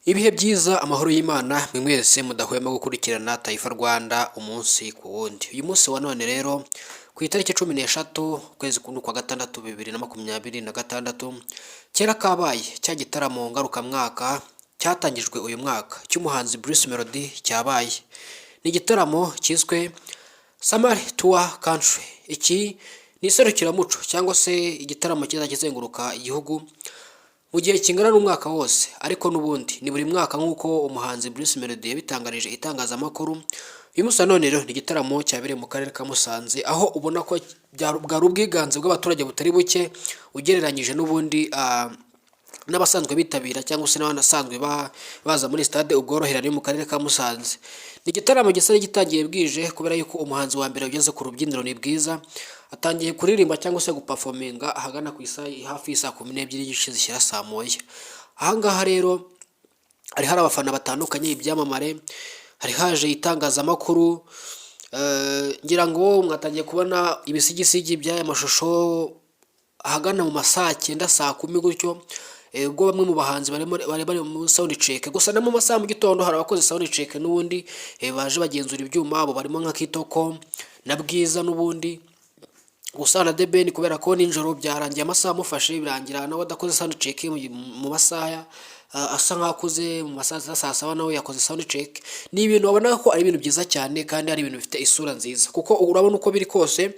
Ibihe byiza, amahoro y'Imana mwe mwese mudahwema gukurikirana Taifa Rwanda umunsi ku wundi. Uyu munsi wa none rero ku itariki 13 ukwezi kwa gatandatu 2026, kera kabaye cya gitaramo ngarukamwaka cyatangijwe uyu mwaka cy'umuhanzi Bruce Melody cyabaye. Ni igitaramo cyiswe Summer Tour Country. Iki ni iserukiramuco cyangwa se igitaramo kizajya kizenguruka igihugu mu gihe kingana n'umwaka wose, ariko n'ubundi ni buri mwaka nk'uko umuhanzi Bruce Melody yabitangarije itangazamakuru. Uyu munsi wa none rero ni igitaramo cyabereye mu karere ka Musanze, aho ubona ko bwari ubwiganze bw'abaturage butari buke ugereranyije n'ubundi n'abasanzwe bitabira cyangwa se n'abasanzwe baza muri stade Ubworoherane mu karere ka Musanze. Ni igitaramo gisa n'igitangiye bwije kubera yuko umuhanzi wa mbere ugeze ku rubyiniro ni Bwiza, atangiye kuririmba cyangwa se guperforminga ahagana ku isaha hafi y'isaa 12 n'igice zishyira saa moya. Aha ngaha rero hari abafana batandukanye, ibyamamare, hari haje itangazamakuru, ngira ngo mwatangiye kubona ibisigisigi by'aya mashusho ahagana mu ma saa cyenda, saa kumi gutyo, ubwo bamwe mu bahanzi bari bari mu sound check. Gusa no mu masaha mu gitondo hari abakoze sound check n'ubundi baje bagenzura ibyuma, abo barimo nka Kitoko na Bwiza n'ubundi, gusa na The Ben kubera ko nijoro byarangiye amasaha amufashe, birangira nawe adakoze sound check mu masaha asa nkaho akuze, mu masaha ya saa saba nawe yakoze sound check. Ni ibintu wabona ko ari ibintu byiza cyane kandi ari ibintu bifite isura nziza, kuko urabona uko biri kose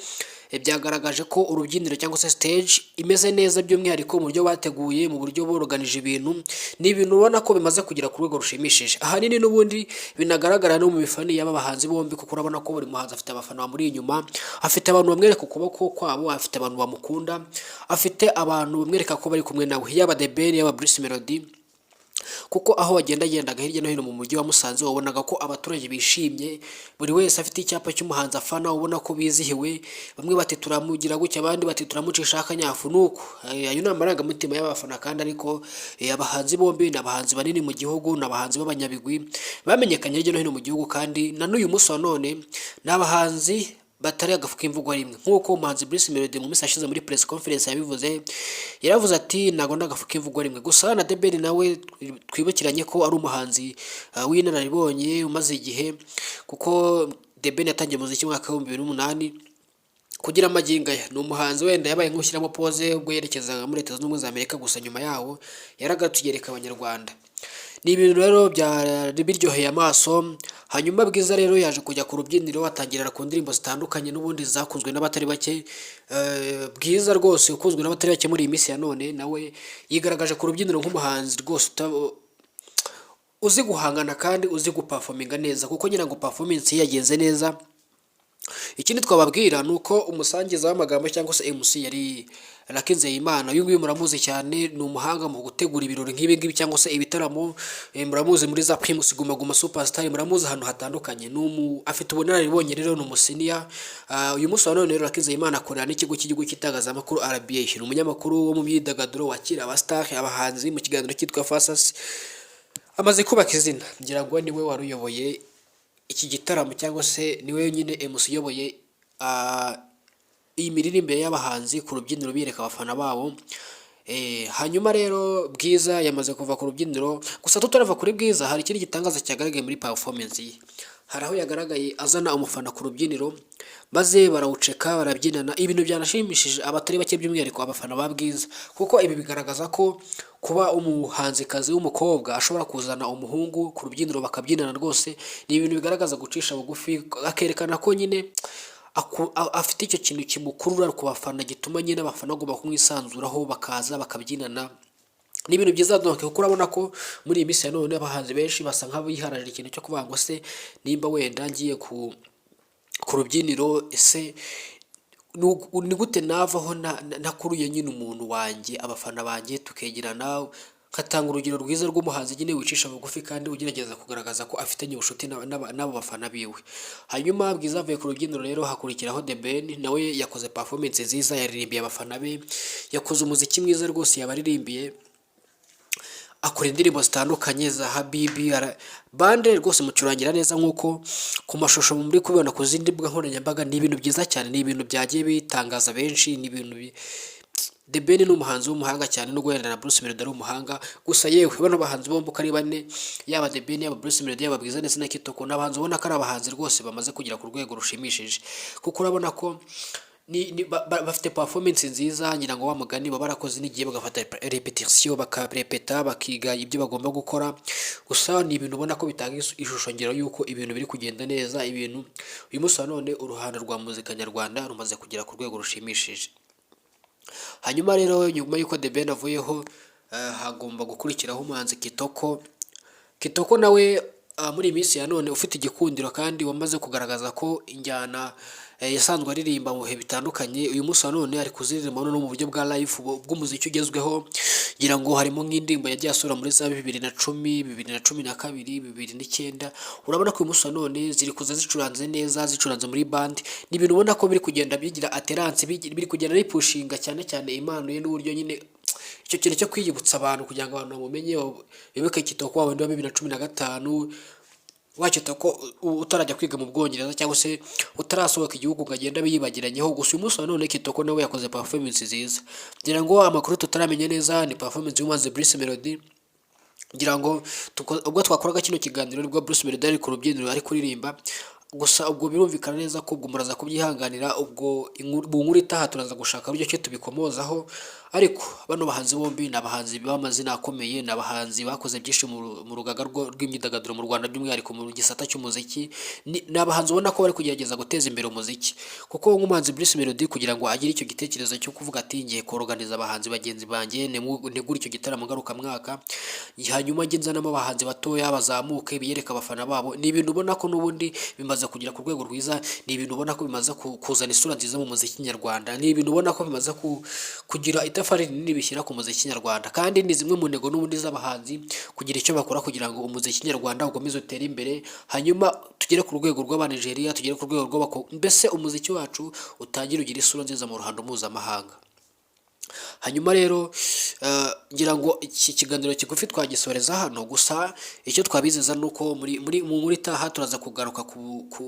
byagaragaje ko urubyiniro cyangwa se stage imeze neza, by'umwihariko mu buryo bateguye, mu buryo boroganije ibintu. Ni ibintu ubona ko bimaze kugera ku rwego rushimishije, ahanini n'ubundi binagaragara no mu mifanire y'aba bahanzi bombi, kuko urabona ko buri muhanzi afite abafana bamuri inyuma, afite abantu bamwereka ukuboko kwabo, afite abantu bamukunda, afite abantu bamwereka ko bari kumwe nawe, yaba The Ben, yaba Bruce Melody, kuko aho wagendagendaga hirya no hino mu mujyi wa Musanze wabonaga ko abaturage bishimye, buri wese afite icyapa cy'umuhanzi afana, ubona ko bizihiwe. Bamwe bati turamugira gutya, abandi bati turamucisha akanyafu. Nuko ayo ni amarangamutima y'abafana kandi ariko abahanzi bombi ni abahanzi banini mu gihugu, ni abahanzi b'abanyabigwi bamenyekanye hirya no hino mu gihugu, kandi na n'uyu munsi wa none ni abahanzi batari agafu k'imvugo rimwe. Nk'uko umuhanzi Bruce Melody mu minsi yashize muri press conference yabivuze, yaravuze ati ntabwo ndi agafu k'imvugo rimwe. Gusa na The Ben nawe twibukiranye ko ari umuhanzi w'inararibonye umaze igihe, kuko The Ben yatangiye umuziki mu mwaka w'2008 kugira amagingo aya. Ni umuhanzi wenda yabaye nk'ushyiramo pause ubwo yerekezaga muri Leta Zunze Ubumwe za Amerika, gusa nyuma yaho yaragarutse yereka Abanyarwanda. Ni ibintu rero byari biryoheye amaso. Hanyuma Bwiza rero yaje kujya ku rubyiniro, atangirira ku ndirimbo zitandukanye n'ubundi zakunzwe n'abatari bake. Bwiza rwose ukunzwe n'abatari bake muri iyi minsi ya none, nawe yigaragaje ku rubyiniro nk'umuhanzi rwose uzi guhangana kandi uzi guperforminga neza, kuko ngira ngo performance ye yagenze neza. Ikindi twababwira ni uko umusangiza w'amagambo cyangwa se MC yari Lucky Nzeyimana. Uyu nguyu muramuzi cyane, ni umuhanga mu gutegura ibirori nk'ibi ngibi cyangwa se ibitaramo. Muramuzi muri za Primus Guma Guma Superstar, muramuzi ahantu hatandukanye. Ni afite ubunararibonye rero, ni umusenior. Uyu munsi wa none rero Lucky Nzeyimana akorera n'ikigo cy'igihugu cy'itangazamakuru RBA. Ni umunyamakuru wo mu myidagaduro wakira abastar, abahanzi mu kiganiro cyitwa Fasasi. Amaze kubaka izina. Ngira ngo niwe wari uyoboye iki gitaramo cyangwa se niwe nyine MC uyoboye iyi miririmbire y'abahanzi ku rubyiniro bereka abafana babo. Hanyuma rero Bwiza yamaze kuva ku rubyiniro. Gusa tutarava kuri Bwiza, hari ikindi gitangaza cyagaragaye muri performance ye. Hari aho yagaragaye azana umufana ku rubyiniro maze barawuceka, barabyinana, ibintu byanashimishije abatari bake, by'umwihariko abafana ba Bwiza, kuko ibi bigaragaza ko kuba umuhanzikazi w'umukobwa ashobora kuzana umuhungu ku rubyiniro bakabyinana rwose ni ibintu bigaragaza gucisha bugufi, akerekana ko nyine afite icyo kintu kimukurura ku bafana, gituma nyine abafana bagomba kumwisanzuraho bakaza bakabyinana. Ni ibintu byiza donc, kuko urabona ko muri iyi minsi ya none abahanzi benshi basa nk'abihararira ikintu cyo kuvuga ngo se nimba wenda ngiye ku rubyiniro, ese ni gute navaho ntakuruye nyine umuntu wanjye, abafana banjye, tukegerana, nkatanga urugero rwiza rw'umuhanzi nyine wicisha bugufi kandi ugerageza kugaragaza ko afitanye ubucuti n'abo bafana biwe. Hanyuma Bwiza avuye ku rubyiniro rero hakurikiraho The Ben. Nawe yakoze performance nziza, yaririmbiye abafana be, yakoze umuziki mwiza rwose, yabaririmbiye, akora indirimbo zitandukanye za Habibi bande rwose mucurangira neza nk'uko ku mashusho muri kubibona ku zindi mbuga nkoranyambaga. Ni ibintu byiza cyane, ni ibintu byagiye bitangaza benshi, ni ibintu The Ben ni umuhanzi w'umuhanga cyane, no guhera na Bruce Melody ari umuhanga. Gusa yewe, bano bahanzi bombi uko ari bane, yaba The Ben, yaba Bruce Melody, yaba Bwiza ndetse na Kitoko, ni abahanzi ubona ko ari abahanzi rwose bamaze kugera ku rwego rushimishije, kuko urabona ko ni bafite performance nziza. Ngira ngo wa mugani baba barakoze n'igihe bagafata repetition, bakarepeta, bakiga ibyo bagomba gukora. Gusa ni ibintu ubona ko bitanga ishusho ngero y'uko ibintu biri kugenda neza. Ibintu uyu munsi wa none, uruhando rwa muzika nyarwanda rumaze kugera ku rwego rushimishije. Hanyuma rero, nyuma y'uko The Ben avuyeho, hagomba gukurikiraho umuhanzi Kitoko. Kitoko nawe muri iyi minsi ya none ufite igikundiro kandi wamaze kugaragaza ko injyana yasanzwe aririmba mu bihe bitandukanye, uyu munsi wa none ari kuziririmba no mu buryo bwa live bw'umuziki ugezweho. Ngira ngo harimo nk'indirimbo yagiye asura muri za 2010, 2012, 2009. Urabona ko uyu munsi wa none ziri kuza zicuranze neza, zicuranze muri band. Ni ibintu ubona ko biri kugenda bigira atterance, biri kugenda bipushinga cyane cyane impano ye, n'uburyo nyine icyo kintu cyo kwiyibutsa abantu kugira ngo abantu bamumenye, bibuke Kitoko wa wundi wa 2015, wa Kitoko utarajya kwiga mu Bwongereza cyangwa se utarasohoka igihugu ngo agende abiyibagiranyeho. Gusa uyu munsi wa none Kitoko nawe yakoze performance nziza. Ngira ngo amakuru tutaramenya neza ni performance y'umuhanzi Bruce Melody. Ngira ngo ubwo twakoraga kino kiganiro nibwo Bruce Melody ari ku rubyiniro ari kuririmba. Gusa ubwo birumvikana neza ko ubwo muraza kubyihanganira, ubwo mu nkuru itaha turaza gushaka uburyo ki tubikomozaho. Ariko bano bahanzi bombi ni abahanzi b'amazina akomeye, ni abahanzi bakoze byinshi mu rugaga rw'imyidagaduro mu Rwanda, by'umwihariko mu gisata cy'umuziki. Ni abahanzi ubona ko bari kugerageza guteza imbere umuziki, kuko nk'umuhanzi Bruce Melody, kugira ngo agire icyo gitekerezo cyo kuvuga ati: "Ngiye koroganiza abahanzi bagenzi banjye, ntegure icyo gitaramo ngarukamwaka, hanyuma njye nzanamo abahanzi batoya bazamuke biyereka abafana babo", ni ibintu ubona ko n'ubundi bimaze kugera ku rwego rwiza. Ni ibintu ubona ko bimaze kuzana isura nziza mu muziki nyarwanda. Ni ibintu ubona ko bimaze kugira itafari rinini bishyira ku muziki nyarwanda, kandi ni zimwe mu ntego n'ubundi z'abahanzi kugira icyo bakora kugira ngo umuziki nyarwanda ukomeze utere imbere, hanyuma tugere ku rwego rw'Abanigeria, tugere ku rwego rw'abako, mbese umuziki wacu utangire ugire isura nziza mu ruhando mpuzamahanga. Hanyuma rero, ngira ngo iki kiganiro kigufi twagisoreza hano. Gusa icyo twabizeza ni uko muri mu nkuru itaha turaza kugaruka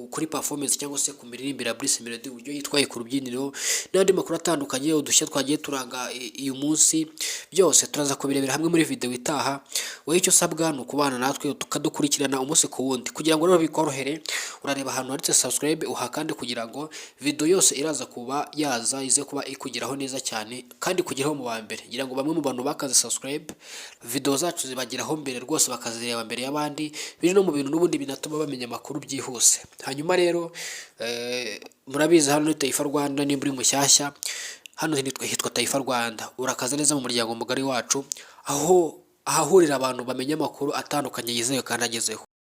kuri performance cyangwa se ku miririmbire ya Bruce Melody, uburyo yitwaye ku rubyiniro, n'andi makuru atandukanye, udushya twagiye turanga uyu munsi, byose turaza kubirebera hamwe muri video itaha. Wowe icyo usabwa ni ukubana natwe, tukadukurikirana umunsi ku wundi. Kugira ngo rero bikorohere, urareba ahantu handitse subscribe uhakande, kugira ngo video yose iraza kuba yaza ize kuba ikugeraho neza cyane kandi kugeraho mu wa mbere. Ngira ngo bamwe mu bantu bakaze subscribe, video zacu zibageraho mbere rwose, bakazireba mbere y'abandi. Biri no mu bintu n'ubundi binatuma bamenya amakuru byihuse. Hanyuma rero, murabizi, hano ni Taifa Rwanda. Nimba uri mushyashya hano hitwa Taifa Rwanda, urakaza neza mu muryango mugari wacu, aho ahahurira abantu bamenya amakuru atandukanye yizewe kandi agezeho.